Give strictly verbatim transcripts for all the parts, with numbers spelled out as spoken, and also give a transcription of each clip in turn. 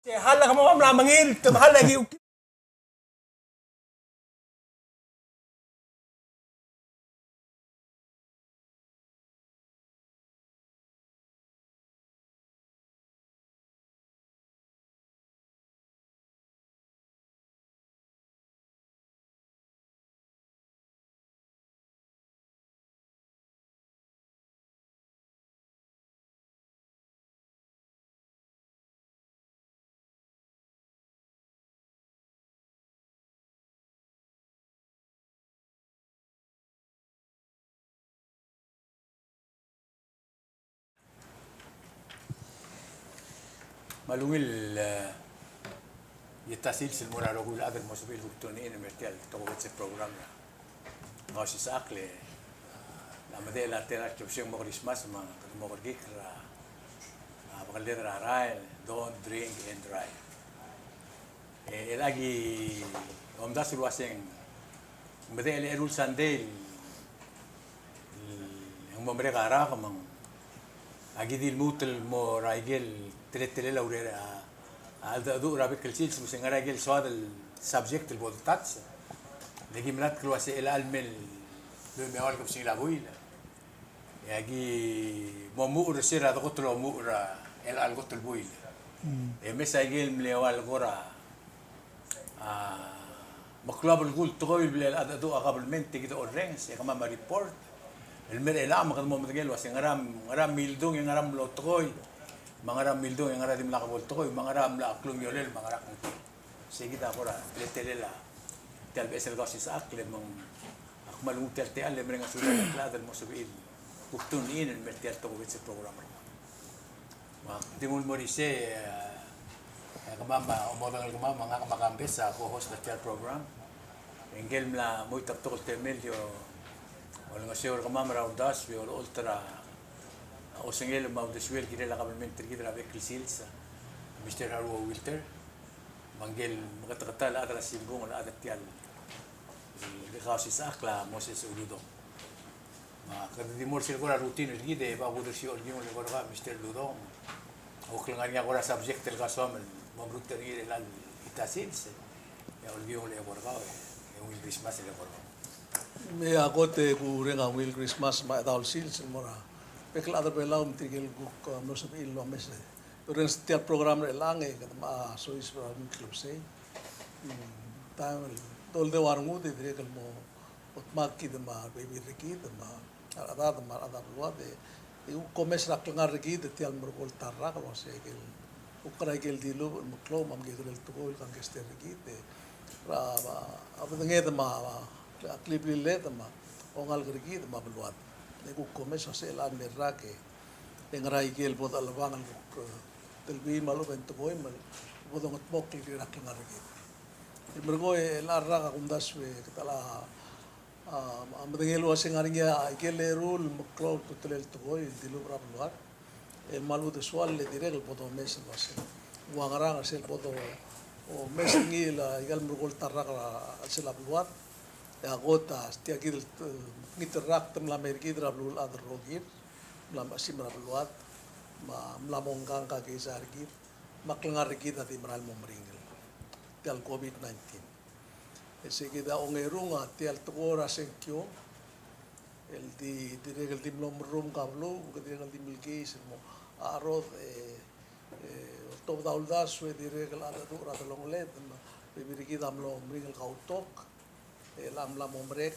Te hal a kemam a mla mengilt, te hal a ki Me a ungil, e, e ta sils el mo er a rokui el chad el mo sebechir el kuk tune in el mer tia el tokubets el program er a Kausisechakl, e a medechel a tela el klebesei el mo Christmas me kede mo kerekikl er a, a, bekelled er a rael, don't drink and drive. E, el aki omdasu el uaseng, medechel a eru el Sunday el, el, ng mo merek a rak me ng, aki di lmuut el mo er a ikel teletelel a urerel a, a cheldecheduch er a bek el sils, me se ng ngar er a ikel soad el subject el bo de touch. Le ki melatk el uase chelecha el mei el, el mei el kebesengil a buil. E aki mo omuchel er se er a dekot el omuchel er a chelecha el kot el buil. Mm. E mes a ikel mle ua el kora, a, meklou a belkul el tekoi el bla el cheldecheduch a kabelment e kid a orrenges, e kemam a report el mer chelechang me kede mo medengei el uase ngera, ngera mildung e ngera mlo tekoi, me ngera mildung e ngera dimlak bo el tekoi, me ngera mla klungiolel, me ngera kngkei. Sei kid a kora teletelel a tia el beches el Kausisechakl, me ng, ak kmal nguu tia el techall el mereng a sulir a bek el chad el mo sebechir el kuk tune in el mer tia el tokubets el program er kemam. Me ak di nguu el mo er isei, e, e kemam a omodengei el kemam, me ngak me a Kambes a co-host er tia el program. E ngike el mla moit a betok el temel el di olengeseu er kemam er a uldasu e olecholt er a osengel me a uldesuel el kirel a kabelment er kid er a bek el sils, Mister Haruo Wilter. Me ngike el meketeketang el chad er a simbung el chad er tia el, el Kausisechakl a Moses Uludong. Me kede di mo er sel kora routine er kid e bo kudersii a olkiung el eko er kau, Mister Uludong. Ak klengar er ngii a kora subject el kasoam el mo merutech er ngii er chelecha el ita sils, e a olkiung el eko er kau, e ungil Christmas el eko er kau. Me a kot e kureng a ungil Christmas me a chedaol sils el mo er a bek el chad er a Belau me tirke el kuk, e, mlo sebechir el omes. Orrenges tia el program er chelechang e kede mo soiseb er a ungil klebesei. Mm, taem el doldeu a rengud e dirrek el mo dmak kid me a rebebil er kid me a rechedad me a rechad er a beluad e, e kuk omes er a klengar er kid er tia el merekong el ta el rak el uase ikel kuk er a ikel dilubech el meklou me a mkekerei el tekoi el kangkei er kid e er a, a bedenged me a, a klibliled me a ongalek er kid me a beluad. E kuk omes el uase chelecha el mei el rak e e ngera ikel bo dechelebangel el kuk, e, telbiil me a lechub e ng tekoi me bo dongedmokl el kirel a klengar er kid. E merekong e chelecha el rak a kumdasu e kede a, a, a medengei el uase ng ngar er ngii a ikel eru el meklou a ultutelel el tekoi el dilubech er a beluad. El kmal uldesuel e dirrek el bo domes el uase ng ua ngerang er sel bo domes er ngii el, a, ikel merekong el ta el rak er a chelsel a beluad. E a kot a tia kid el, e, mekngit el rak te mla mei er kid er a beluulechad el rokir. Mla mechesimer a beluad, me a mla mo ngkang a keizai er kid, me a klengar er kid a di merael mo meringel. Tia el COVID nineteen. E sei kid a ongerung a tia el tekoi er a sengkio, el di, dirrek el di mlo merrumk a beluu, me ke dirrek el di mle keis el mo a cherrodech, e, e, oltobed a uldasu, e dirrek el cheldecheduch er a delongeled, me a bebil er kid a mlo meringel kautok. E chelecha ng mla mo merek,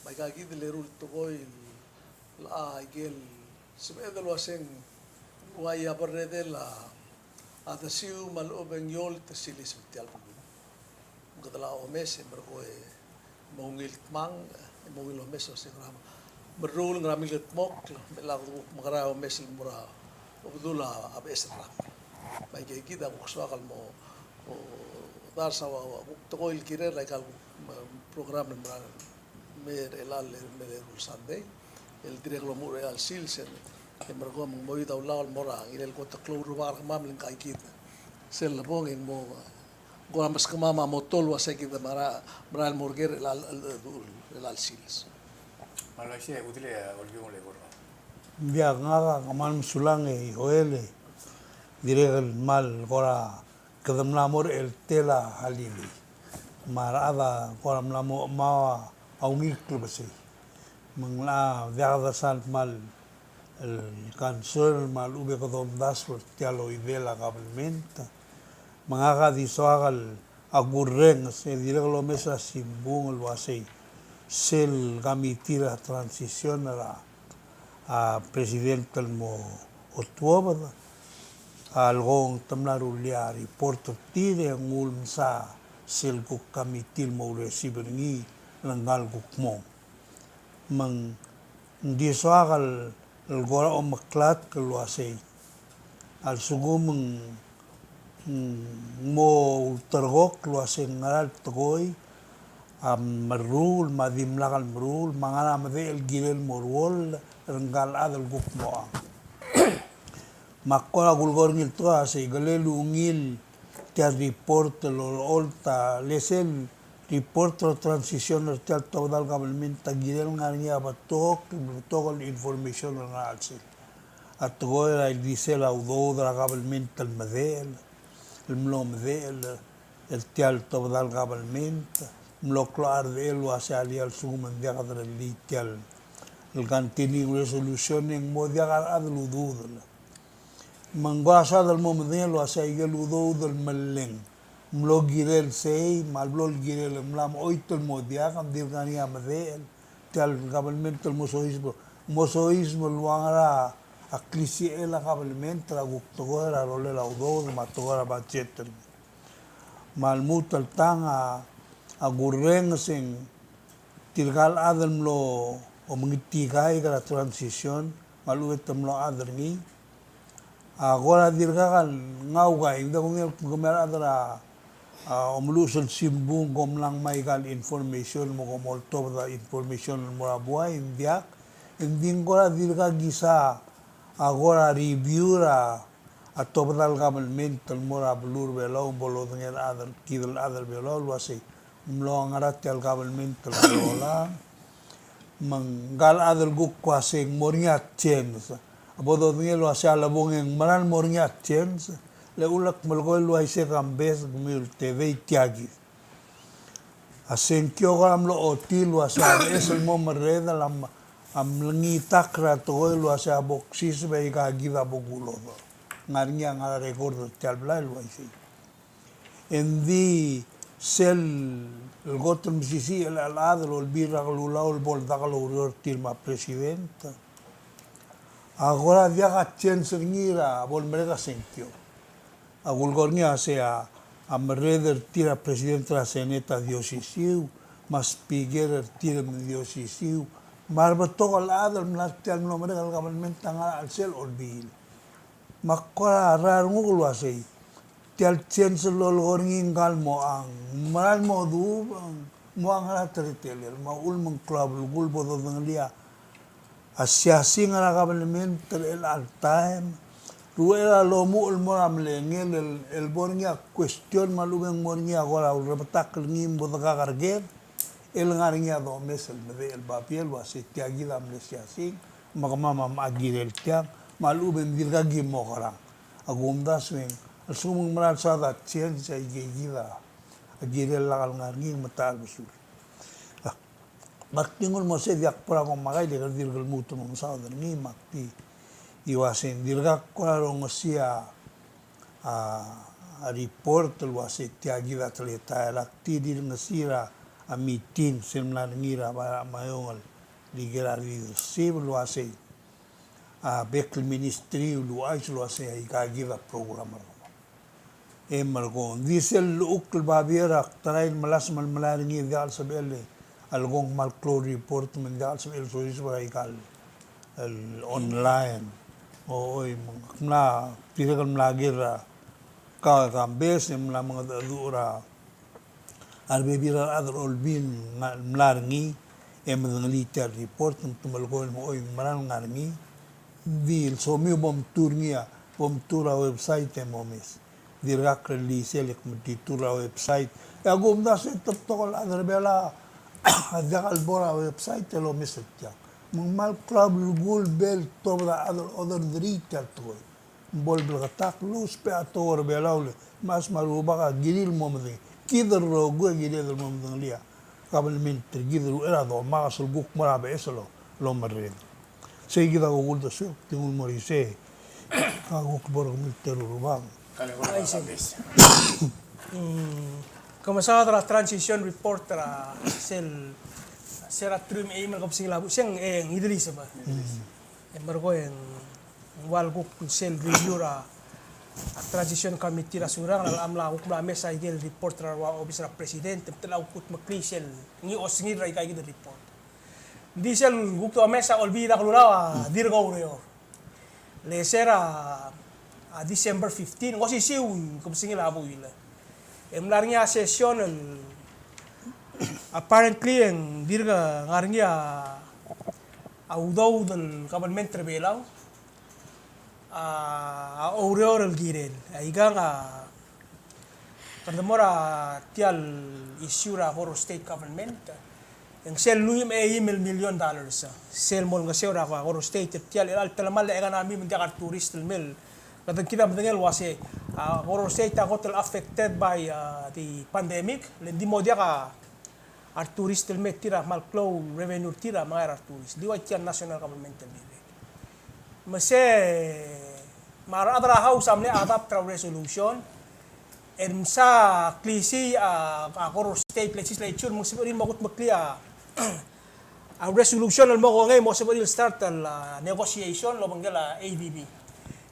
me aika kid el eru el tekoi el, a, ikel sebeched el uase ng uai a berredel a, a desiu me a lechub e ng eolt el siliseb er tia el beluu. Me kede lomes e merekong e mo ungil tmang, e mo ungil omes el uase ng ngera me merruul, ngera me kldmokl, me chelecha kede kuk mekerang e omes el mo er a obedul a beches el rak. Me aika kid a kuk soak el mo odars a ua, ua kuk tekoi el kirel er aika el kuk, me, program el mera el mei er chelecha el, el mei er a eru el Sunday, el dirrek el omuchel er chelecha el sils, e merekong me ng mo oid a ulaol el mo er a ngilai el kot el klou el rubak er kemam el ngka kid. Sel lebong e ng mo, e, kora meskemam a moto el uase kid a mera, merael mo er ker er chelecha el, el, el, chelecha el sils. Me a lak se, e kudil e, olkiung el eko er kau. Ng diak, ngak a kmal mesulang e Joel e dirrek el kmal kora kede mla mo er a eltel a lili. Me a rechad a kora mla mo, mo a ungil klebesei. Me ng locha diak de sal kmal el concern me a lechub e kede omdasu er tia el oidel a government. Me ngak a di soak el a kurrenges e dirrek el omes er a simbung el uasei sel committee er a transition er a, a president el mo otuobed a lekong te mla rullii a report er tir e ng ulemsa sel kuk committee el mo receive er ngii el ngka el kuk mong. Me ng di soak el kora omeklatk el uasei a lsekum ng, ng mo ulterekokl el uasei ngera el tekoi a meruul me a dimlak el meruul me a ngera a medechel el kirel el mo ruoll er ngka el chad el kuk moang. Me ak kora kulekoi er ngii el tekoi a sei, kele el ungil tia el report el olecholt a, le sel report er a transition er tia el tobedal government a kirel ngar er ngii a betok, betok el information el ngar er sel. A tekoi er a ildisel a udoud er a government el medechel, el mlo medechel, er tia el tobedal government, mlo klou a rdechel el uasei a lsekum ng diak derellii tia el continuing resolution e ng mo diak a rechad el udoud. Me ng kora soad el mo medengei el uasei aike el udoud el melleng. Mlo kirel sei, me a lebo el kirel, mla mo choit el mo diak, ng dirk ngar er ngii a medechel. Tia el government el mo soiseb, mo soiseb el ua ngera a klisichel a government er a kuk tekoi er a rolel a udoud, me a tekoi er a budget. Me a lmuut el tang a, a kurrenges e ng tirka el chad el mlo omengetikaik er a transition, me a lechub e te mlo chad er ngii. A kora dirkak el ngau kai, ng di kuk ngii el kemiu a rechad er a, a, omeluches el simbung, kom mla ngmai aika el information, me kom oltobed a information el mo er a buai, ng diak, ng di ng kora dirkak kisa a kora review er a, a tobedal government el mo er a beluu er a Belau, bo lodengei a rechad el, kid el chad er a Belau el uasei ng mlo ngera tia el government el mlo olang. Me ngka el chad el kuk uasei ng mo er ngii a change. A bo dodengei el uasei a lebong e ng meral mo er ngii a change. Le ulak melekoi el uaisei e kambes, kemiu el tedei tia kid. A sengkio a kora mlo ochotii el uasei a beches el mo merreder a, a mlengitakl er a tekoi el uasei a bo ksiseb e aika kid a bo kulodech. Ngar er ngii a ngar er a record er tia el blai el uaisei. Engdi sel kot el mesisiich el chad el Olbiil er a Kelulau el bo ledak el oureor er tir me a president a kora diak a change er ngii er a bo lemerek a sengkio. A kulekoi er ngii a sei a, a merreder er tir a president er a Senate a di osisiu, me a speaker er tir a di osisiu, me a rebetok el chad el mla er tia el mlo merek el government a ngar er a chelsel a Olbiil. Me ak kora rael el nguk el uasei tia el change el lolekoi er ngii ngka el moang, meral mo dubech, moang er a teletelel, me a uchul me ng klou a belkul bo dodengelii a siasing er a government er chelecha el taem. Ruchel a lomuchel el mo er a mlengel el, el bo er ngii a question me a lechub e ng mo er ngii a kora ulrebetakl er ngii me bo dekak er ker, el ngar er ngii a domes el medechel el babier el uasei tia kid a mle siasing, me kemam a mocha kirel tiang, me a lechub e ng dirkak ki mo kerang. A kumdasu e ng, a lsekum ng meral soad a change a ike kid a kirel lak el ngar er ngii me ta el besul. Me ak di nguu el mo sei, diak bo er a komakai, le kede dirk lmuut el mo mesaod er ngii, me ak di uasei ng dirkak kora rongesii a, a report el uasei tia kid a teletael. Ak di rirengesii er a meeting sel mla er ngii er a Bai er a Maiong el di ker a di receive el uasei a bek el ministry el ouchais el uasei aika kid a program er kemam. E merekong. Ng di sel llechukl el babier a ktarai el melasem el melai er ngii e diak el sebechel a lekong kmal klou el report me ng diak el sebechel el soiseb er aika el online. Oi, me ng mla, dirrek el mla ker er a kau e kambes e mla mengedecheduch er a a rebebil er a rechad er a Olbiil el mla er ngii e medengelii tia el report, me te melekoi el mo, oi, ng meral ngar er ngii. Ng di el somiu bo mtuu er ngii a, bo mtuu er a website e momes. Dirkak release el, e kmo di tuu er a website. E a kumdasu e te betok el chad er a Belau a diak el bo er a website el omes er tiang. Me ng kmal klou a belkul el bo el tobed a chad el order er tia el tekoi. Bo el bleketakl el ousbech a tekoi er a Belau el mechas me a rubak a kirir el mo medengei. Kid el rokui a kired el mo medengelii a kabelment er kid el uchei er a domak sel kuk mo er a beches el omerreder. Sei kid a kuk uldesuek, tingul mo er isei. Ka kuk bo er kemiu el teru el rubak. Aisei. Mm, ke mesaod er a transition report er a sel, sel er a teruich me a eim el kebesengil a buil, se ng, e ng Idris e ba. Mm. E merekong e ng ua el kuk sel review er a, a transition committee er a Surangel a mla, mla kuk mla mesa aike el report er a rua obis er a president, me te mla kuk kudmeklii sel ngii a osengir er aika el report. Ng di sel kuk domes a Olbiil er a Kelulau a dirk oureor. Le se er a, a December fifteen, ng osisiu el kebesengil a buil. E ng mla er ngii a session el apparently e ng dirk ngar er ngii a udoud el government er a Belau. A, a oureor el kirel. Aikang a, kede mo er a tia el issue er a Koror State Government. E ng sel lluich me a eim el million dollars. Sel mo olengeseu er a Koror State, tia el, el telemall a economy me ng diak a retourist el mei. Kede kid a medengei el uase, a, Koror State a kot el affected by, a, the pandemic. Le ng di mo diak a a retourist el mei er tir a kmal klou el revenue er tir a mengai er a retourist. Di ua tia el national government el mei. Me se, me a rechad er a House a mle adopt er a resolution el msa klisiich a, a Koror State Legislature me ng sebechir el mo kudmeklii a, a resolution el mo kongei el mo sebechir el start el, a, negotiation el obengkel a A D B.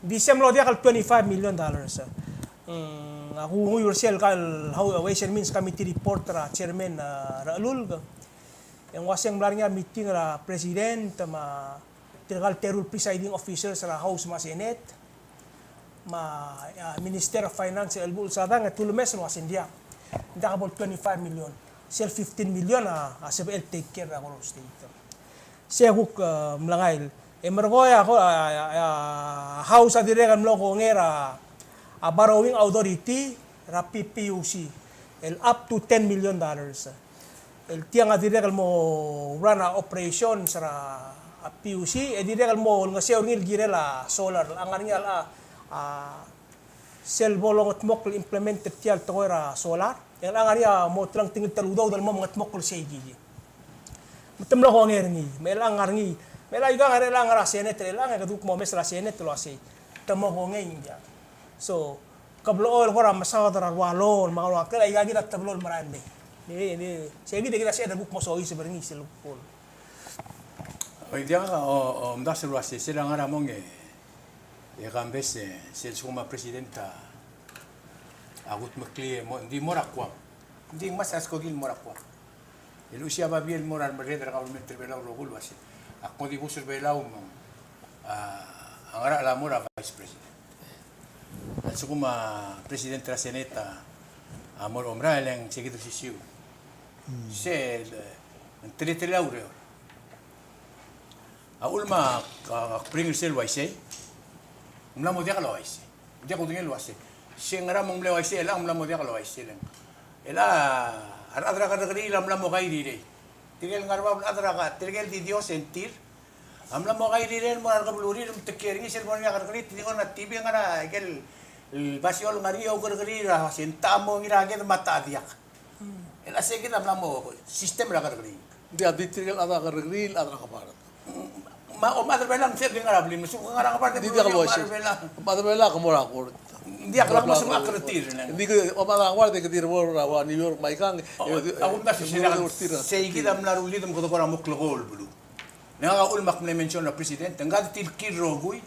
Di se mlo diak el twenty-five million dollars. Mm, a kunguiu er sel ka el Hou-, Ways and Means Committee report er a chairman, a, Rechelulk. E ng uase ng mla er ngii a meeting er a president me tirka el teru el presiding officers er a House me a Senate me a, a, Minister of Finance el Buchel Sadang e te ulemes el uase ng diak. Ng diak bo el twenty-five million. Sel fifteen million a, a sebechel take care er a Koror State. Se kuk, e, mlengai el. E merekong e a, a, a, a House a dirrek el mlo kongei er a, a borrowing authority er a P P U C el up to ten million dollars. El tiang a dirrek el mo run a operations er a, a P U C, e dirrek el mo olengeseu er ngii el kirel a solar. A ngar er ngii a, a, sel bo longetmokl el implement er tia el tekoi er a solar. E ng ngar er ngii a mo telengtengil tia el udoud el mo mengetmokl er sei kid. Me te mlo kongei er ngii, me chelechang ngar er ngii, me chelechang aika ngar er a Senate, chelechang e kede kuk mo omes er a Senate el uasei te mo kongei ng diak. So, ke blechoel kora mesaod er a rua loan, me a rua klel aika kid a teblo el merael mei. Ni, ni, sei kid e kid a sebeched el kuk mo soiseb er ngii sel kuk. Oi, diak, o, omdasu el uasei, sel ngar er a mong e, e kambes e, sel lsekum a president a, a kudmeklii e mo, ng di mo er a Guam. Ng di ngmasech a skoki el mo er a Guam. E luchesii a babier el mo er a remerreder er a government er a Belau el rokui el uasei, ak mo dibus er a Belau me, a, a ngerachel a mo er a vice president. A lsekum a president er a Senate a mo er a omerael e ng se kid a osisiu. Hmm. Se, e, ng teletelel a ureor. A uchul me ak, ak bring er sel uaisei, ng mla mo diak el uaisei. Ng diak kudengei el uasei. Se ngera me ng mle uaisei, e chelechang ng mla mo diak el uaisei. Chelechang a rechad er a kerrekeriil a mla mo kairirei. Tirke el ngar er a bab el chad er a ka, tirke el di dios e ng tir a mla mo kairirei el mo er a rekebelurir me te kiei er ngii sel bo er ngii a kerrekeriil, te di ngar er a T V, ngar er a ikel, el basio el ngar er ngii a kerrekeriil er a uasei ng techa mo ngii er a ked me a techa diak. Hmm. E le sei kid a mla mo system er a kerrekeriil. Ng di a di tirke el chad er a kerrekeriil, chad er a Ngebard. Me a, o, me a chad er a Belau a msei di ngar er a blim, me a lsekum ke ngar er a Ngebard e di diak el uaisei. Me a chad er a Belau. Me a chad er a Belau ke mo er a court. Ng diak el mo sebechek er tir. Ng di ke, o, me a chad er a Ngebard e ke di mo er a New York me aikang. O, e, a kumdasu e, sei kid a mla rullii me kede kora mo klekool el beluu. Ngak a uchul me ak mle mention er a president, ngka a di tir el kirir el rokui.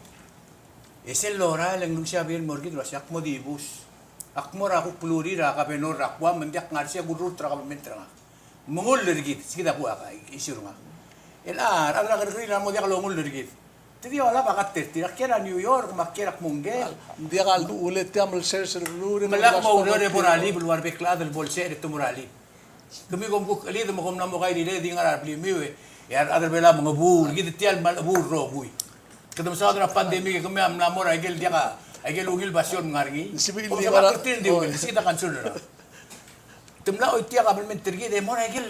E sel lorael e ng luchesii a babier el mo er kid el uasei ak mo dibus. Ak mo er a kuk belurir a governor er a Guam, me ng diak ngar er sei a kururt er a government er ngak. Mengull er kid, se kid a kuk a issue er ngak. E le a rechad er a kerrekeriil a mo diak longull er kid. Te di olab a kater tir, ak kiei er a New York, me ak kiei er a kmungkel. Ng diak a ldu-, ule tia me le sers el beluu, me lak mo ureor e bo er a leave el ua rebek el chad el bo lsecher e te mo er a leave. Kemiu kom kuk chelid me kom mla mo kairirei e di ngar er a blimiu e, e a rechad er a Belau a mengebuul, kid tia el mal chebuul el rokui. Kede mesaod er a pandemic e kemiu a mla mo er a ikel diak a, ikel ungil basio el ngar er ngii. Sebechel di ngar er a, sebechel di ngar er a, o, se kid a concern er a. Te mla choitii a kabelment er kid e mo er a ikel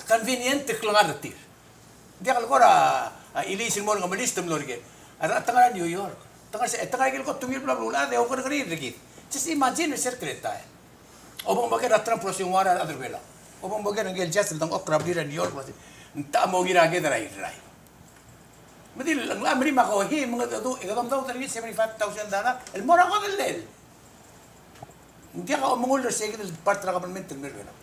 convenient el klengar er tir. Diak el kora, a, ileakl el mo er a Ngemelis te mlo er ker. A rechad a ngar er a New York. Te ngar se, te ngar ikel kot el ungil bla beluulechad e oukerrekeriil er kid. Just imagine er sel teletael. Obengbeker a Trump el uasei ng ua ngera a rechad er Belau. Obengbeker ngike el judge el dengchokl er a blil er a New York el uasei ng techa mo ngii a ked er a Irrai. Me di el ngelecha el merim a kohi, me ng kede, e kede omdasu er ngii el seventy-five thousand dollar el mo er a kodellel. Ng diak a omengull er se kid el part er a government el mei er Belau.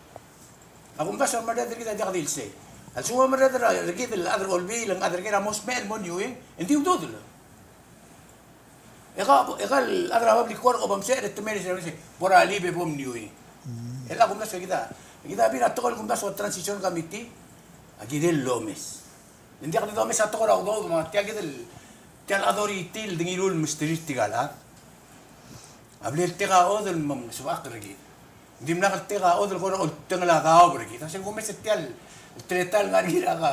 A kumdasu el merreder er kid a diak di el sei. A lsekum e merreder er kid el chad er a Olbiil, e ng chad er ker a mo smecher el mo Niuing, e ng di ududel. E ka, e ka el chad er a public work a bo msecher e te mei er sei, bo er a leave e bo mniuii. E le a kumdasu e kid a, kid a bebil er a tekoi el kumdasu a transition committee a kirel el omes. Ng diak di domes a tekoi er a udoud me tia kid el, tia el authority el dengiluu el mesterir tirka el chad. A blal Tekoi el Udoud el mo sebechakl er kid. Ng dimlak el Tekoi el Udoud el kora oltengel a daob er kid. A se kumes er tia el teletael el ngar er ngii er a,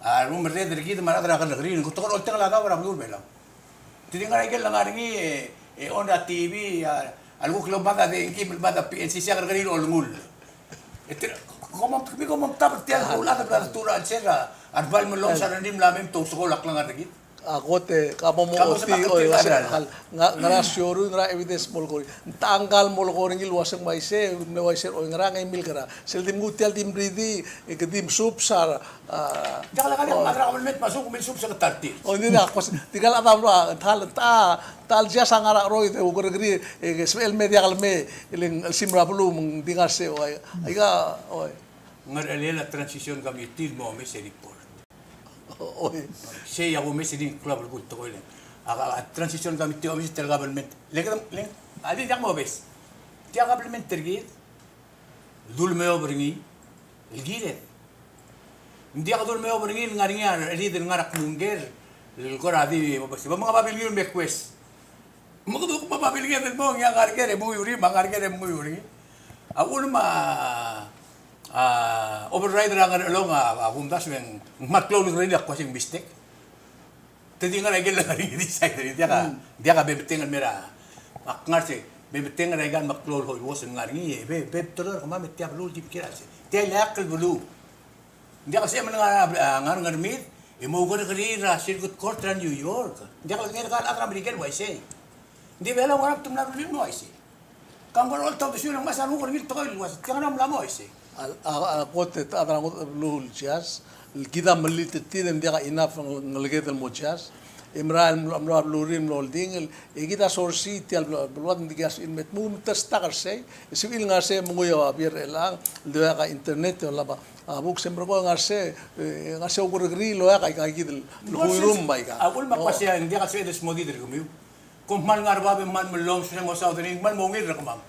a, remerreder er kid me a rechad er a kerrekeriil, ng kora oltengel a daob er a beluu er a Belau. Te di ngar er a ikel ngar er ngii, e, e on er a T V, a, a lekuk el mad a dengki me le mad a P N C C a kerrekeriil a olengull. E te, kom, kemiu kom omtab er tia el beluulechad el bla detuu er a chelsel a, a rebal me lomes a rengrir me a mei me te ousekool a klengar er kid. A kot e, ka mo mo oti, oi, oi, oi, ngar er a sioruul, ngar er a evidence el mo lekor. Ng techa ngka el mo lekor er ngii el uaseng me uaisei, me uaisei, oi, ngar er ngii a milk er a. Sel di mnguu tia el di mridii, e ke di msubs a, A, diak le kale, me a rechad er a government me a lsekum e msubs e ke ta er tir. O, ng di, ng di, of course, tirka el chad a mlo, a, ta el, ta, ta el judge a ngar er a cheroid e oukerrekeriil, e, ke sebechel el mei diak el mei, e le ng chelsel er a beluu, me ng di ngar er sei, oi. Aika, oi. Ngerchelel a transition committee el mo omes e report. Oi. Sei a kumes e di ng klou a belkul el tekoi el. A, a, a transition committee a omes er tia el government. Le kede, le, a di diak mobes. Tia government er kid. Dul meob er ngii el kired. Ng diak dul meob er ngii el ngar er ngii a chelid el ngar er a kmungker el kora di mo bes. Bo menga babilngir el me kues. Me kede kuk mo babilngir el mo ngii a ngar er ker e menguiu er ngii, me a ngar er ker e menguiu er ngii. A uchul me a, a, override er a Ngerchelong a, a kumdasu e ng kmal klou el ngerchelid a kuaseng mistake. Te di ngar er a ikel ngar er ngii di side er ngii, diak a, diak a bemetengel el mei er a, ak ngar er sei, bemetengel er a ikal meklou el hoiuos el ngar er ngii, e be, be betok er kemam e tia beluu el di mkiei er a chelsel. Tia el ileakl el beluu. Ng diak el sebechem el ngar, a, ngar er a Ngermid, e mo oukerrekeriil er a Circuit Court er a New York. Ng diak el ngii a rechad er a Merikel el uaisei. Ng di Belau ngar er a bek el mla rullii el mo uaisei. Kang kora oltaut a siu el ngmasech a renguk er ngii el tekoi el uasei, tiang a mla mo uaisei. A, a, a kot e te chad er a ngodech el beluu el judge, el kid a mellilt er tir e ng diak a enough ng, ngeleked el mo judge. E merael el mlo, mlo er a belurir el mlo oldingel, e kid a source er tia el bel, beluad, ng di kid a sebechir el me tmuu me te stuck er sei, e sebechir el ngar er sei e menguiu a beer er chelechang, el di oeak a internet, e olab a, a books e merekong e ngar er sei, e ngar er sei oukerrekeriil el oeak aika kid el, el hoirum me aika. A uchul me ak uasei ng diak el sebeched el smodid er kemiu. Kom kmal ngar er a bab e kmal mellomes e mo saod er ngii, kmal mo ungil er kemam.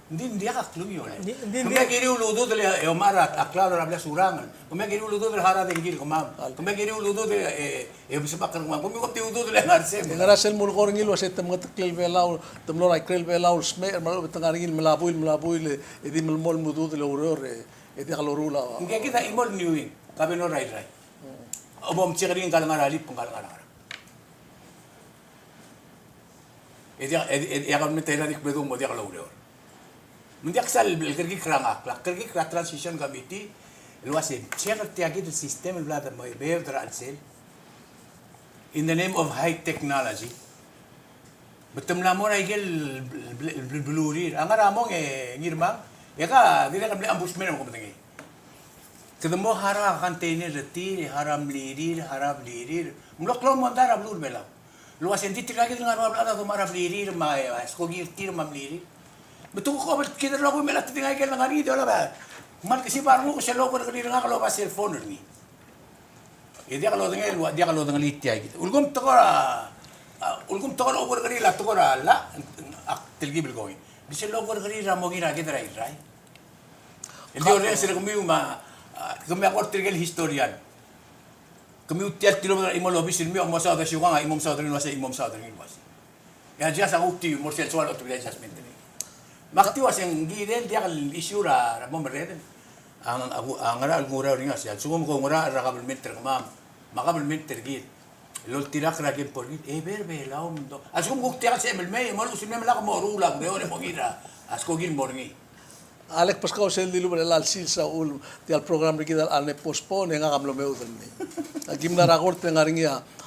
Ng di, ng diak a klungiolel. Ng di, ng di, ng di. Kemiu a kiriu el ududel e omechar a klalo er a blil a Surangel. Kemiu a kiriu el ududel e harau a dengki er kemam. Kemiu a kiriu el ududel e, e, e, sebechakl er kemam. Kemiu kom di ududel e ngar er sei. E ngar er sel mulekoi er ngii el uasei te mengeteklel Belau, te mlo er a ikrel Belau el smecher, me a lechub e te ngar er ngii el melabuil, melabuil, e, e di melemolem el ududel e oureor, e, e diak loruul a. Ngke kid a chimo el Niuing, kabenor er a Irrai. Obo mcheck er ngii ngka el ngar er a lip, ngka el ngar er a ngerang. E diak, e, e, e a government er a Irrai a di kbedung mo diak loureor. Me ng diak sal el kerekikl er a ngak, a kerekikl er a transition committee, el uasei, check er tia kid el system el bla de mo, beot er a chelsel. In the name of high technology. Me te mla mo er a ikel bl-, bl-, bl-, belurir. A ngar er a mong e Ngirmang, e ka dirrek el mle ombudsman e kom medengei. Kede mo harau a container er tir, e harau a mlirir, harau a blirir. Ng mlo klou el mondai er a beluu er a Belau. El uasei ng di tirka kid el ngar er a Belau a domechar a blirir me a, e, skoki er tir me a mlirir. Me te kuk obel kid el rokui me a te di ngai ikel ngar er ngii di olab a. Kmal kesib a renguk sel oukerrekeriil er ngak el oba cell phone er ngii. E diak lodengei, diak lodengelii tia kid. Ulekum tekoi er a, a, ulekum tekoi er a oukerrekeriil a tekoi er a llach, ak telkib el kongei. Di sel oukerrekeriil er a mo ngii er a ked er a Irrai. El di orrenges er kemiu me a, a, kemiu a kora tirke el historian. Kemiu tia el tilobed er a chimo el obis el kemiu a mo saod er a siukang, a chimo a mo saod er ngii el uasei, chimo a mo saod er ngii el uasei. E a judge a kuk tiu mo er sel soal el otobedii a judgment er ngii. Me ak tiu a se ng kirel diak el issue er a, er a mo merreder. A, a, a ngerachel el kuk oungerachel er ngii a se, a lsekum ke oungerachel er a kabelment er kemam me a kabelment er kid el oltirakl er a kempo er kid, e ber Belau mdo. A lsekum kuk diak el sebechem el mei, e mo luchesii el mei me lak mo ruul a ureor e mo ngii er a skoki el mo er ngii. Alek, beskau sel dilubech er chelecha el sils a uchul tia el program er kid a locha postpone e ngak a mlo meoud el mei. Aki mla er a kort e ngar er ngii a,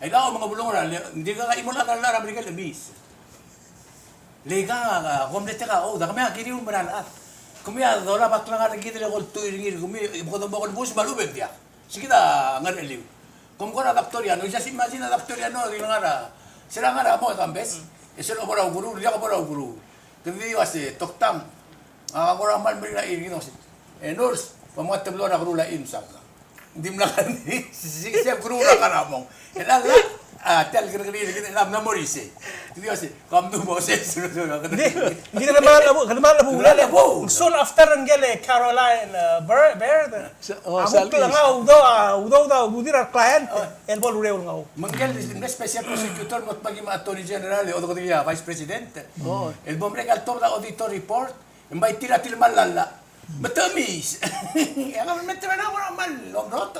Aika a mengebulung er a, le, ng dirkak a chimo el chad er a Merikel a chemiis. Le ika a, a, kom letek a, o, dak me a kiriu el mera el chad. Kemiu a dolab a klengar er kid el ko el tuir ngii er kemiu, e bo kede mo kelebus me a lechub e ng diak. Sei kid a ngercheliu. Kom kora Doctor Yano, just imagine a Doctor Yano, di ngar er a, se er a ngar er a mo e kambes, e sel obo er a ukeruul, diak obo er a ukeruul. Kede di uase, toktang, a kora mal meringel a chir, kid a uase, e nurse, bo mngai e teblo er a keruul a chir, msang. Ng dimlak a di, se, se, se keruul er a ngar er a mong. E a, a, tia el kerrekeriil, kid a mla mo er isei. Kede di uase, kom du mo se, se, se, se, kede. Di, di kede mal, kede mal, kede mal, kede mal, kede mal. Soon after ngike el Caroline, e, Byrd, Byrd. Se-, o, a kuk Salmis. Ngau, udo, a, udo, udo, udo, udir a client, o, el bo lureor ngau. Me ngike el special prosecutor, mo tmaki me a Attorney General, e odokedii a Vice President. O. El bo merek el tobed a auditor report, e ng bai tir a tilemall a llach. Me te chemiis. E a government er a Belau a kmal omrot.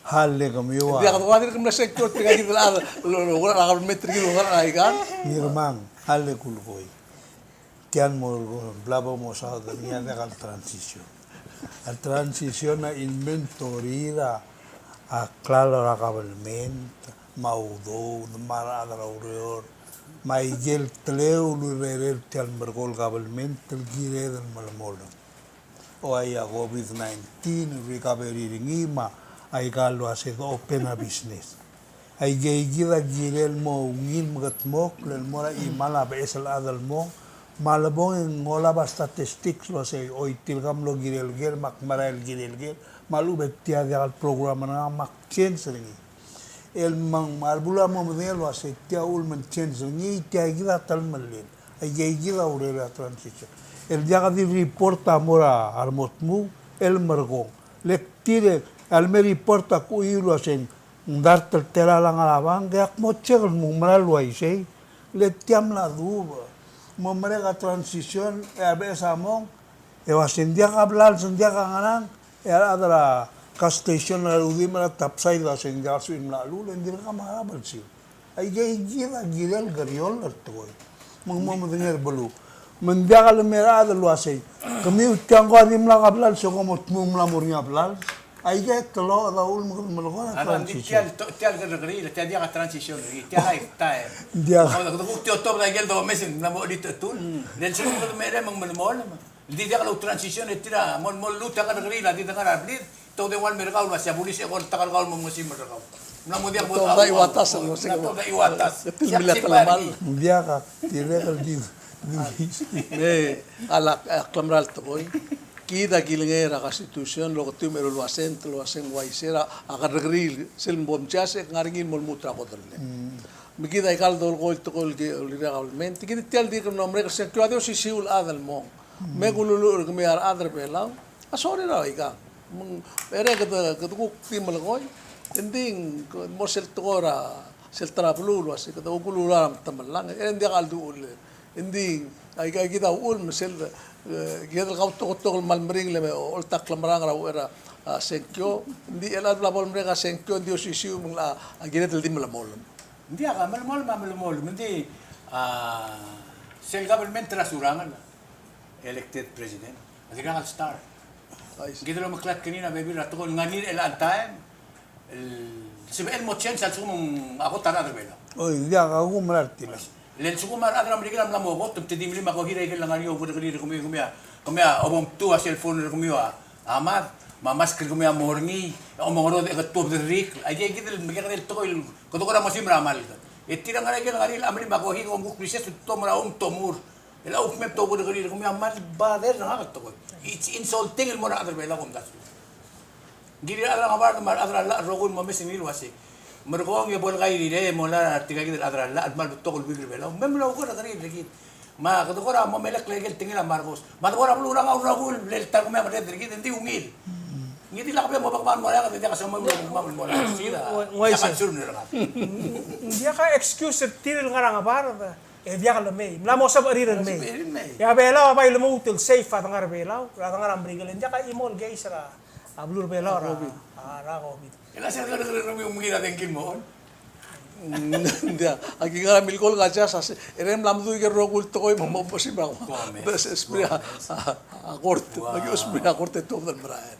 Hale kemiu a. Diak, kede dirk mla secure tirka kid el chad, lo, lo, lo, a government er kid el, lo, lo, aika. Ngirmang, hale kulekoi. Tiang mo, bla bo mo saod er ngii a diak el transition. A transition a inventory er a, a klalo er a government, me a udoud, me a rechad er a ureor, me aike el teleu el urerel tia el merekong el government el kired el melemolem. O aika a COVID nineteen, recovery er ngii, me aika el uase de open a business. Aike kid a kirel mo ungil mekedmokl el mo er a chimal a beches el chad el mong, me a lebong e ng olab a statistics el uase, oi, tirka a mlo kirel ker, me ak merael el kirel ker, me a lechub e tia diak el program er ngak me ak change er ngii. El mong, me a rebuluu a mo medengei el uase tia uchul me ng change er ngii, tia kid a telemellel. Aike kid a urerel a transition. El diak di report a mo er a remote move, el merekong. Le tir a leme report a kuiu el uase ng dart el tela el ngar er a bank, e ak mo check el mo mera el uaisei. Le tia mla dubech. Mo merek a transition, e a beches a mong, e uase ng diak a blals, ng diak a ngerang, e a rechad er a gas station er a Rudimch er a Topside a uase ng diak el sebechir el mla chelul, e ng dirkak a mla er a blals. Aike kid a kirel kerior er tekoi. Me ng mo medengei er a beluu. Me ng diak el mei er a chad el uasei, kemiu tiang ko a dimlak a blals, e kom mo dmu mla mo er ngii a blals. Aike el kmo a uchul me kede melekoi er a transition. Tia el kerrekeriil, tia diak a transition, tia el lifetime. Diak. Kede kuk di otobed a ikel domes e ng mla mo chelitechetul. Le lsekum kede merek me ng melemolem, le di diak el transition, e tir a mo, mo lmuut a kerrekeriil a di dengar a blid. Te ua el mer kau el uasei a bulis e ko el ta er kau el mo mesimer er kau. Ng mla mo diak bo, te ua el uatas, ng mla mo diak bo, te ua el uatas. Ng diak a tirke el di. Me a lak, a klemera el tekoi. Kid a kilengei er a Constitution, el oketiu me a eru el uasei, te el uasei ng uaisei er a kerrekeriil, sel bo msiasei e ng ngar er ngii el mo lmuut er a kodellem. Me kid a ikal dolekoi el tekoi el ki, el kirel a kabelment. Kid tia el di kede mlo merek er a sengkio a di osisiu el chad el mong. Me kululuuch er kemiu a rechad er a Belau. A sorry er a ikang. Me ng, e kede, kede kuk di melekoi. Engdi ng mo sel tekoi er a, sel ta er a beluu el uasei, kede kuk ulular a metemellang. E ng diak a chelduul. Engdi, a ika, kid a uchul me sel, e, kid el kautoketok el kmal meringel e me oltak el klemera er a uchei er a, a, sengkio. Engdi chelecha el bla bo lemerek a sengkio, engdi osisiu me ng locha, a, kired el di melemolem. Ng diak a melemolem, a melemolem. Engdi, a, sel government er a Surangel, elected president, a dirkak el start. Kid el omeklatk er ngii a bebil er a tekoi el ngar er ngii er chelecha el taem el sebechel el mo change a lsekum a kot a rechad er a Belau. Oi, ng diak a kumerang er tir. Le lsekum a rechad er a Merikel a mla mo kot, me te di mlim a kohi er a ikel ngar er ngii a okerrekeriil er kemiu, kemiu a, kemiu a obengterir a cellphone er kemiu a mad, me a mask er kemiu a mo er ngii, e omengerodech e ke tuobed er a rik. Aike kid el mekekerei el tekoi el kede kora mo simer a malk. E tir a ngar er a ikel ngar er ngii a mlim a kohi, kom kuk recess, te mo er a oum, te mo er. E a uchul me te okerrekeriil er kemiu a kmal bother er ngak el tekoi. It's insulting el mo er a rechad er a Belau, kom dasu. Ng kirir a rechad er a Ngebard me a rechad er a llach el rokui el mo mes er ngii el uasei, merekong e bo le kairirir e mo lak er tirka kid el chad er a llach el kmal betok el weak er a Belau. Me mla okerrekeriil er kid. Me kede kora mo melekoi a ikel tekingel a Marcos. Me a de kora beluu er a Ngau el rokui el ta er kemiu a merreder er kid, engdi ungil. Ngii di lak bo mo bek el mo er a, kede diak a soam el mo bek el mo er a. Ng diak a excuse er tir el ngar er a Ngebard. E diak lemei, mla mo sebechir el mei. Sebechir el mei. E a Belau a bai lmuut el safe a dengar er a Belau, a dengar er a Merikel, e ng diak a chimo el case er a beluu er a Belau er a, a, er a COVID. E ng sel kerrekeriil er kemiu me ng kired el di ngii el mo on. Ng diak, aki ngar er a milkolk a just a se, e ng mla medung ikel rokui el tekoi me mo, mo simer a, a, a kort, aki simer a kort e tuobed el merael.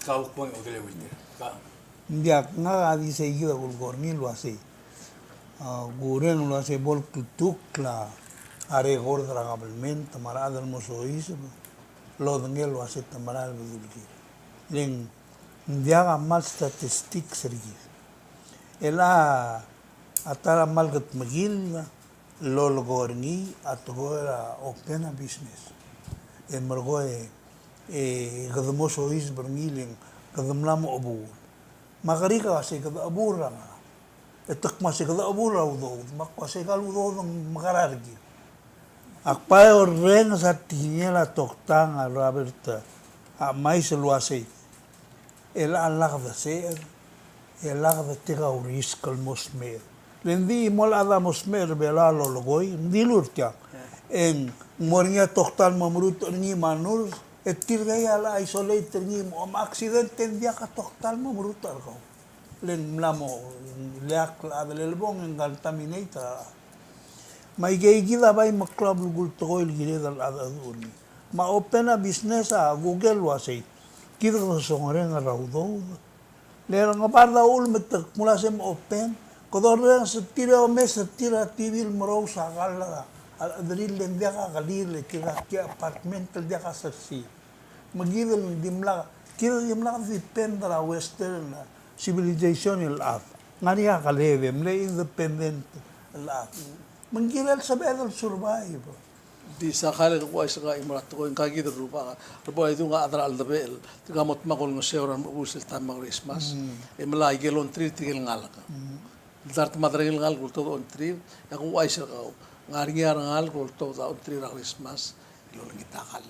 Kau kbong, Odeleuitir. Ka. Ng diak, ngak a di sei kid a kulekoi er ngii el uasei, a, kureng el uasei bo le kltukl a record er a kabelment me a rechad el mo soiseb el lodengei el uasei te merael el bedul kid. Le ng diak a kmal statistics er kid. El a, a ta er a kmal kedmekill el lolekoi er ngii a tekoi er a open a business. E merekong e, e kede mo soiseb er ngii le ng kede mla mo chebuul. Me a kerik a uasei kede chebuul er a ngerang. E te kmo uasei kede chebuul er a udoud, me ak uasei kal udoud ng mekera er kid. Ak bai orrenges a tekingel a toktang a Robert a, a Maiz el uasei, e le a lak de sel, e lak de tirka a risk el mo smecher. Le ng di mo le chad a mo smecher er a Belau a lolekoi, ng dilu er tiang. E ng mo er ngii a toktang el mo merutech er ngii me a nurse, e tirka a le isolate er ngii me a accident e ng diak a toktang el mo merutech er kau. Le ng mla mo ileakl a chad el lebong e ng contaminate er a. Me aike kid a bai meklou a belkul tekoi el kired el chad a cheduch er ngii. Me a open a business a kuker el uasei, kid kede songerenger er a udoud. Le er a Ngebard a uchul me te kmo uasei me open, kede orrenges er tir e omes er tir a T V el merous a kall er a rechederir, le ng diak a kelir, le tirka kid a apartment el diak a sersir. Me kid el dimlak, kid el dimlak depend er a Western civilization el chad. Ngar er ngii a keled e mle independent el chad. Me ng kirel sebeched el survive. Di sa kall e kuk uaisei er a chimo er a tekoi, ngka kid el rubak, rubak e dung a chad er a cheldebechel, tirka mo dmak olengeseu er a remechebuul sel taem er a Christmas. E melai a ikel ongtir tirke el ngalek. Dart me a derengel ngalek el ultobed a ongtir, e a kuk uaisei er kau. Ngar er ngii a rengalek el ultobed a ongtir er a Christmas el olengit a kall.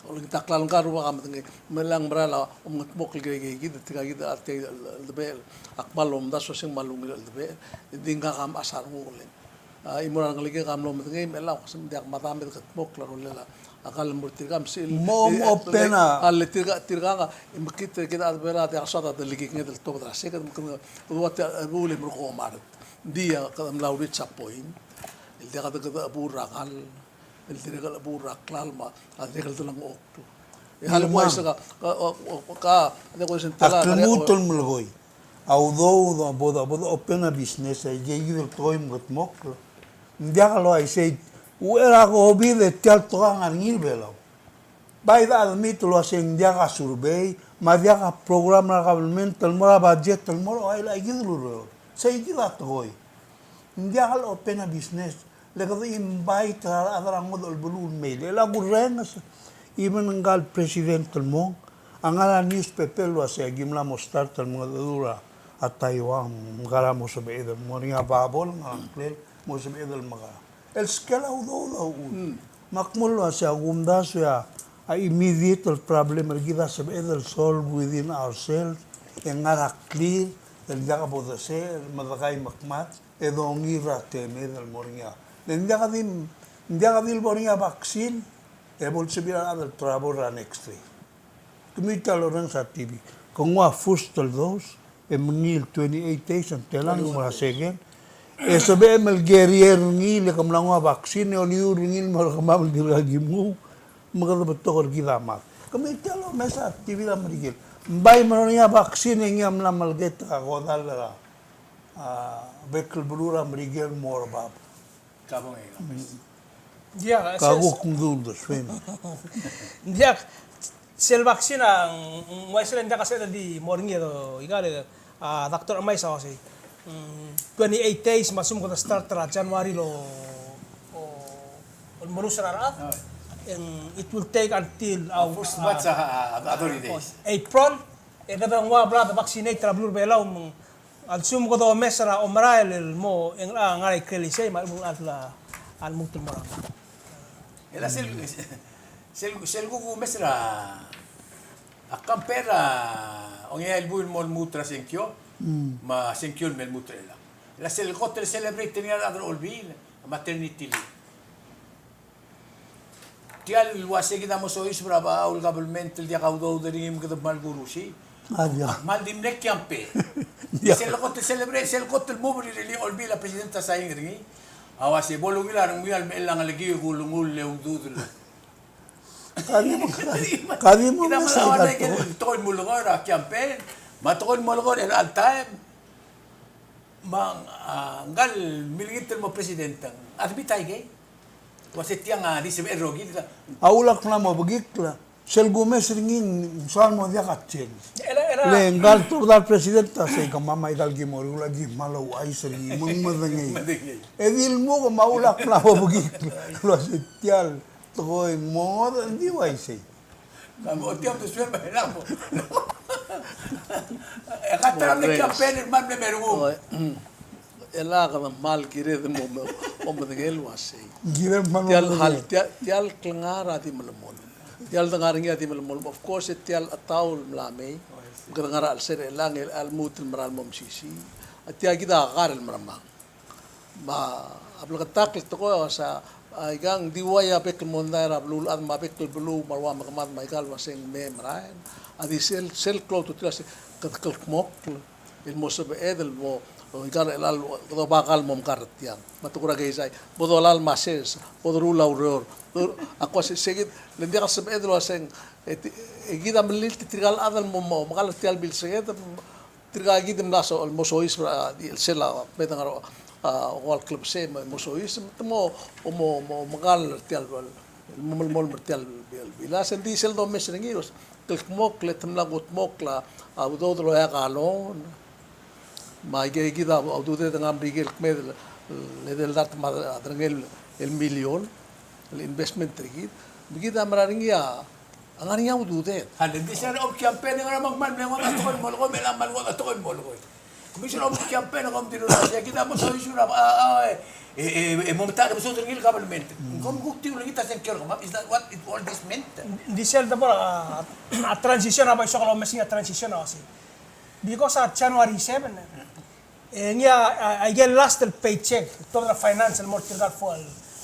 Olengit a klalo. Ngka el rubak a medengei, me ng merael a omengedmokl el kirel kid, tirka kid a tia el cheldebechel a kmal omdasu e ng kmal ungil el cheldebechel, e di ngak a mechas a renguk el, a, chimo er a rengelekek a mlo medengei, me chelecha kuk se ng diak, me a dam e de kedmokl a rolel a kall el mo er tirka me sel mo, e, mo open a, a le tirka, tirka a, e mekngit er kid a chad er a Belau a diak soad a delikiknged el tobed er a seked, me kede, kede ua tia, e, chebuul e merekong e mad. Ng di a kede mla reach a point el diak kede, kede chebuul er a kall, el dirrek el chebuul er a klalo me a dirrek el delengchokl. E a le uaisei ka, ka, ka, ka, a klmuut el melekoi a udoud a bo de, bo de open a business, a ikei kid el tekoi me kede mokl. Ng diak el uaisei, uchei er a COVID e tia el tekoi a ngar er ngii er Belau. Bai de admit el uasei ng diak a survey, me a diak a program er a government el mo er a budget el mo er a, ua ika kid el ureor. Sei kid a tekoi. Ng diak el open a business, le kede invite er a rechad er a ngodech el beluu el mei. Le a kurrenges, even ngka el president el mong, a ngar er a newspaper el uasei a ki mla mo start el mengedecheduch er a Taiwan, mekera mo sebeched el mo er ngii a bubble, ngar er a ngklel, mo sebeched el mekera. El skel a udoud a uchul. Me ak mo uasei a kumdasu e a immediate el problem er kid a sebeched el solve within ourselves, e ngar er a clear, el diak bo de se, el medekai me kmad, e dongiil er a temed el mo er ngii a. Le ng diak di, ng diak di le bo er ngii a vaccine, e bo lsebechir a rechad el travel er a next day. Kemiu tia el orrenges a T V. Ke nguu a first el dose, e mengiil twenty-eight days, ng telang mo er a second. E sebechem el carrier er ngii, le ke mla nguu a vaccine, e oliul er ngii el mo er kemam el dirkak ki mnguu, me kede betok er kid a mad. Kemiu tia el omes a T V er a Merikel. Ng bai mlo er ngii a vaccine, e ngii a mla meleketek a kodall er a, a, bek el beluu er a Merikel el mo er bab. Kabong e, kabong. Diak, ka sel, kuk mdul de swim. Diak, sel vaccine a, ng, ng uaisei e ng diak a sebeched el di mo er ngii e do, ika el, a, Doctor Emais a uasei. Mm, twenty-eight days, me a lsekum kede start er a January el, o, el merus er a rechad. Oh. And it will take until, a, first batch a, a, a thirty days. April, e kede nguu a bla de vaccinate er a beluu er a Belau, me ng a lsekum kede omes er a omerael el mo, e ng, a, ngar er a ikrel isei, me a lechub e ng chad a lmuut el mo er a. E le sel, sel, sel kuk omes er a, a compare er a, ongeai el buil el mo lmuut er a sengkio, me a sengkio el me lmuut er chelechang. E le sel kot el celebrate er ngii a rechad er a Olbiil, a maternity leave. Tia el uasei kid a mo soiseb er a bechachau el government el diak a udoud er ngii me kede kmal kurusii. A diak. Kmal di mle campaign. Diak. Sel kot el celebrate, sel kot el move er ngii er a Olbiil a president a sain er ngii. A uasei bo lungil a rengmiu el mechell a ngelekiu e kulengull e udoud el. Ka di mo, ka di mo, kid a mesa mla uaisei el tekoi el mulekoi er a campaign, me a tekoi el mulekoi er a all time. Me a, a, ngka el milengit el mo president, a admit a ikei. Uasei tiang a di sebechel el rokir. A ulak mla mo bekikl. Sel kumes er ngii, ng soal mo diak a change. Ele, ele. Le ngka el tobed el president a sei kemam a ikal ki mo er a ulak ki kmal ouchais er ngii, me ng medengei. Medengei. E di lmuk me a ulak mla mo bekikl. Uasei tia el tekoi ng mo ngodech, ng di uaisei. Ka mo tia mo suel me lak mo. E ka ta mle campaign el kmal mle merengum. Oi. E lak kede kmal kired el mo, mo, mo medengei el uasei. Kired el kmal mo medengei. Tia el, tia, tia el klengar a di melemolem. Tia el dengar er ngii a di melemolem. Of course, e tia el chetau el mla mei. Kede ngar er a chelsel er chelechang e a lmuut el mera el mo mesisiich. A tia kid a kar el meremang. Me a bleketakl el tekoi a uasei, a, ikang di ua a bek el mondai er a beluulechad me a bek el beluu me a rua mekemad me a ikal uasei ng mei merael. A di sel, sel klou a ultutelel a uasei, kede kldmokl el mo sebeched el mo, o, ikal er chelechang, kede oba kal mo mekar er tiang. Me a tekoi er a keizai, bo dolai me a sers, bo doruul a ureor. A kuk uasei, sei kid, le ng diak el sebeched el uasei, e ti-, e kid a melilt tirka el chad el mo, mo, mekal er tia el bilsenged, Tirka kid el mla so-, el mo soiseb er a, di, sel a, medengei a, a, ua el klebesei me mo soiseb, te mo, mo, mo, mo mekal er tia el, el mo melemolem er tia el, el, el, el, sel di sel domes er ngii, kldmokl, e te mla kldmokl a, a udoud el oeak a loan, me aike kid a, a ududed el ngar er a Merikel el kmeed, el, el edei el dart me a derengel el million, el investment er kid, me kid a mera er ngii a, A ngar er ngii a ududed. A le di sel om campaign e ng ngar er a mong kmal mle ngodech a tekoi el molekoi, me a kmal ngodech a tekoi el molekoi. Kemiu sel om campaign e kom dilu el uasei, kid a mo soiseb er a, a, a, e, e, e mo metacherbesul er ngii el government. Kom kuk di ulengit a sengkio er kemam, is that what it all this meant? Di sel debo er a, a transition a bai soak el omes er ngii a transition a uasei. Because a January seven, E ngii a, a, a, aike el last el paycheck, tuobed er a finance el mo er tirka el fo-,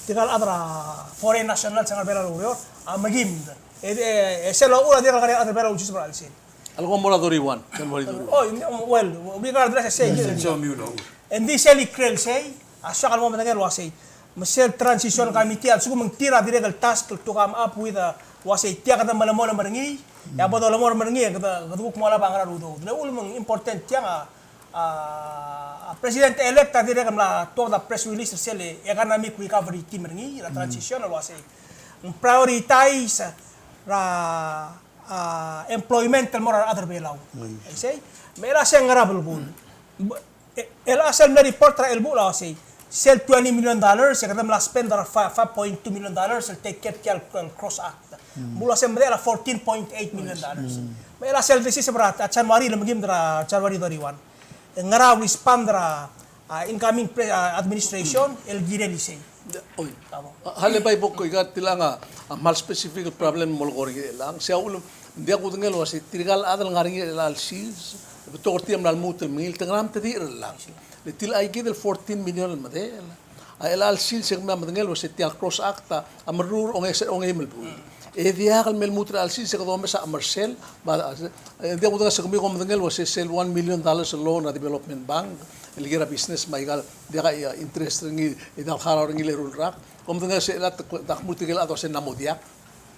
tirka el chad er a foreign nationals el ngar er a Belau el oureor, a mekimd. E, e, e sel ochur a dirk ngar er ngii a chad er a Belau el ulsiseb er a chelsel. A leko mo er a thirty-one, January thirty-one. Oh, well, we can address e sei. Sel somiu el ochur. Ng di sel ikrel sei, a soak el mo medengei el uasei, me sel transition committee a lsekum ng tir a dirrek el task el to come up with a uasei tia kede melemolem er ngii, e a bo dolemolem er ngii e kede, kede kuk mo olab a ngerang el udoud. Le uchul me ng important tiang a, a, a president-elect a dirrek el mla tuobed a press release er sel economic recovery team er ngii er a transition el uasei ng prioritize er a, a, employment el mo er a rechad er a Belau. Isei, me chelecha se ng ngera belkul. E, chelecha sel mle report er a chelebuul a uasei, sel twenty million dollars e kede mla spend er a five, five point two million dollars el take care tia el, el CROSS Act. Me uase ng medechel a fourteen point eight million dollars. Me chelecha sel decision er a January, le mekim er a January thirty-one. E ngera a respond er a, a, incoming pre-, a, administration el kirel isei. Oi. Tabo. A, chelecha bai bo kuk ika tiang a, a, kmal specific el problem el mo er ngii er chelechang. Sei a uchul, ng diak kudengei el uasei tirka el chad el ngar er ngii er chelecha el sils, betok er tir a mla lmuut el mengilt, te ngera me te di er chelechang. Le tilecha kid el fourteen million el medechel a chelecha el sils e ng mla medengei el uasei tia el CROSS Act a, a meruul er a onge-, ongeim el buil. E diak el me lmuut er chelecha el sils e kede omes a chemersel, me a, e diak kudengei, se kemiu kom medengei el uasei sel one million dollars el loan er a Development Bank el kirel a business me aika el diak a, a, interest er ngii, e diak el harau er ngii el eru el rak. Kom medengei sel chelecha te, te kmu tirke el chad el uasei ng mla mo diak.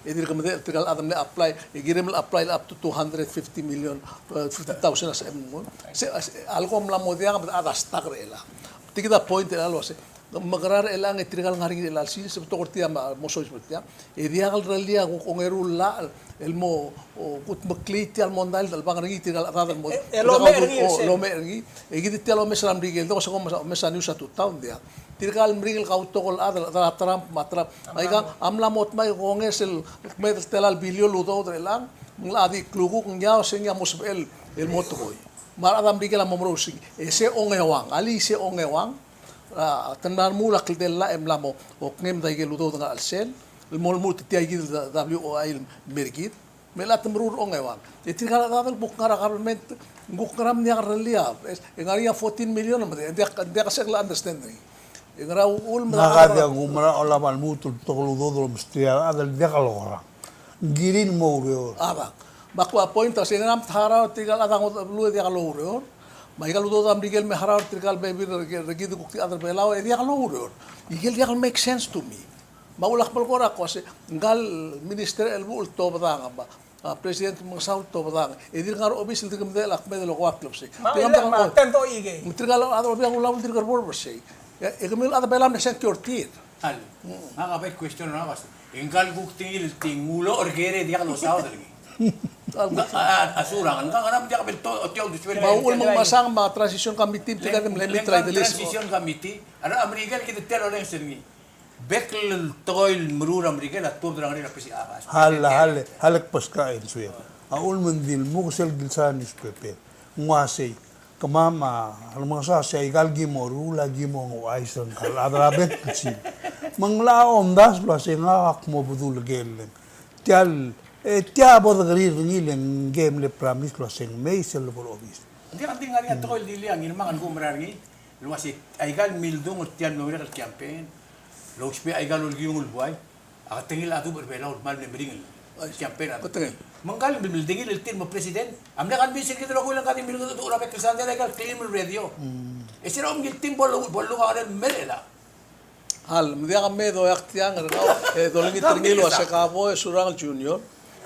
E dirk medechel tirka el chad el mle apply, e kirem el apply el up to two hundred fifty million, e, fifty thousand a sebechel el nguu. Se, se, a leko ng mla mo diak me a chad a stuck er chelechang. Tia kid a point er chelechang el uasei, mekerang er chelechang e tirka el ngar er ngii er chelecha el sils, se betok er tir a mo soiseb er tiang. E diak el rellii a kuk ongeru el llach el mo, o, kudmeklii tia el mondai el delebangel er ngii tirka el chad el mo, e, e, el omech er ngii, o, el omech er ngii. E kid tia el omes er a Merikel, doko se kom omes a news er a tutau, ng diak. Tirka el meringel kautok el chad, el chad er a Trump, me a Trump. Me aika a mla mo dmak el Congress el kmeed el tela el billion el udoud er chelechang, me ng locha di klukuk, ng diak, se ng diak mo sebechel el mo tekoi. Me a rechad er a Merikel a mo meruul er sei. E se ongeuang, alii, se ongeuang. A, te mla remuul a kldei el llach e mla mo okengem aike el udoud el ngar er a chelsel el mo lmuut er tia kid el W O I el mer kid. Me chelecha te meruul er a ongeuang. E tirka el chad el kuk ngar er a government, ng kuk ngera me ng diak el rellii a, e ng ngar er ngii a fourteen million, me ng diak, ng diak a sel understand er ngii. E ngera uchul me ng diak a, ng diak a kumerang a olab a lmuut el betok el udoud el omesterir a rechad el diak lokerang. Ng kirir el mo oureor. A bang. Me a kuk point a se ngera me te harau er tirka el chad a ngodech el beluu e diak loureor. Me aika el udoud a Merikel me harau er tirka el bebil er kid el kuk di chad er a Belau e diak loureor. Ikel diak el make sense to me. Me a uchul ak melekoi er a kmo se, ngka el minister el chelebuul el tobedang, me a, a, President Remengesau el tobedang, e dirk ngar er a obis el dirk medechel a kmeed el okoak el klebesei. Me tirka el chad er a Belau a dirk er a borb er sei. E, e kemiu el chad er a Belau a mle sengkio er tir. Al, ngak a bai question er ngak a se, e ngka el kuk tekingel el tir ng uloch er ker e diak losaod er ngii. A, a, a surangel, ngka ngera me diak bo el to, otia uldesuel. Me a uchul me ng mesang me a transition committee, tirka el mle meet er a Idelis. Transition committee, a re, a Merikel kid a tia el olengeseu er ngii. Bek el tekoi el meruul er a Merikel a tuobed er a ngerel a presi-, a, a, hal, hal, hal kbeskau el suer. A uchul me ng di lmuk sel kilsa newspaper. Ng uasei, kemam a, a Remengesau a sei aika el ki mo ruul a ki mo ouchais er ngka el chad er a bek el sils. Me ng locha omdasu el uasei ngak ak mo bedul el keleng. Tia el, e tia bo dekerir er ngii le ngke el mle promise el uasei ng mei sel lebo er a obis. Ng diak, ng di ngar er ngii a tekoi el dilu a Ngirmang el kumerang er ngii. El uasei aika el mildung er tia el mlo merek el campaign, lousbech aika el olkiung el buai, a ketengel a dubech er a Belau el kmal mle meringel el campaign. Ketengel. Me ngka el mle, mle dengil el tir el mo president a mle convince er kid el rokui el ngka di milngedecheduch er a bek el sandei er aika el claim el radio. E se er a omengil team bo lu, bo lungil a ngerel el mer chelechang. Al, me diak me doiak tiang er kau, e dolengit er ngii el uasei ka bo e Surangel Junior.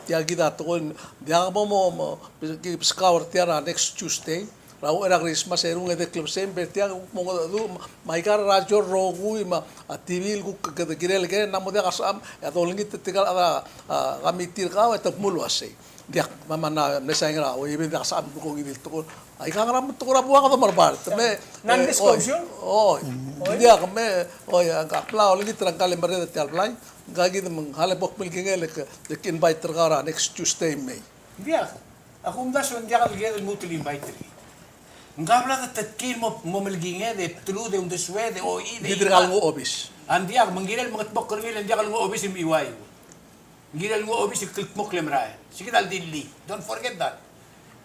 Tia kid a tekoi, diak bo mo, mo, ki beskau er tia er a next Tuesday. Er a uchei er a Christmas e rung e de klebesei, me ber tiang kuk mo ngedecheduch, me aika er a radio el rokui, me a T V el kuk kede kirel ker, ng mo diak a sebecham, e dolengit er tirka el chad er a, a, committee er kau, e te kmo el uasei. Diak, me a, me a mle saing er a, oi, e diak a sebecham el kongei di el tekoi. Aika ngera me te kora buang a domerbar. Te me, non-disclosure? Oi, oi, diak me, oi, a bla olengit er a ngka el merreder er tia el blai, ngka kid me ng hale bo kmelkingel e ke, e ke invite er kau er a next Tuesday, May. Diak, a kumdasu e ng diak el kired el lmuut el invite er ngii. Ngka bla de tetkii el mo, mo melkinged e bdelud e uldesued e ochil e. Kid er kau el nguu a obis. A ng diak, me ng kirel mengetmokl er ngii le ng diak el nguu a obis el M Y U. Ng kirel nguu a obis el kldmokl e merael. Sei kid a ldilii. Don't forget that.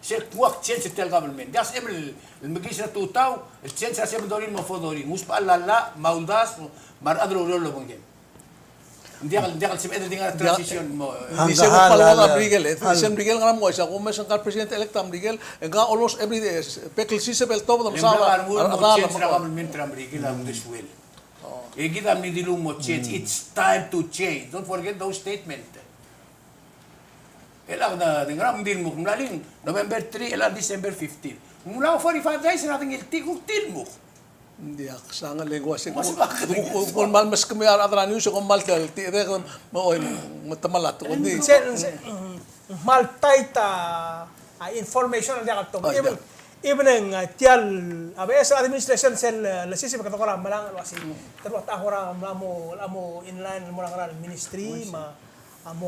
Sel kuk change er tia el government. Diak sebechem el mekiis er a tutau el change er a sebendori el mo four thirty. Ng usbechall a llach, me a uldasu, me a rechad el oureor el obengkem. Ng diak, ng diak el sebeched el di ngar er a transition mo, eh. Di se kuk kmal ngar er a Merikel, e. Di se Merikel ngar er a mo, e se kumes ngka el president elect er a Merikel, e ngka almost every day, e, bek el siseb el tobed a mesa. Ng diak a rengul mo change er a government er a Merikel a uldesuel. E kid a mle dilu mo change. It's time to change. Don't forget those statement. E le ak di ngar er a mdilmuk, mla er ngii November three, e le December fifteen. Ng mla forty-five days er a dengiltii, kuk dilmuk. Ng diak, sang el lengua se. Kuk, kuk, kuk kmal meskemiu a rechad er a news, kuk kmal tia el tirke me, oi, me te melatk. Ng di. Se, se, mm, kmal tight a, a information el diak el tobed. Even, even ng, a, tia el, a beches el administration sel, e, lsiseb e kede kora melang el uasei. Te rua ta kora mla mo, mla mo inline el mo er a ngar er a ministry, me a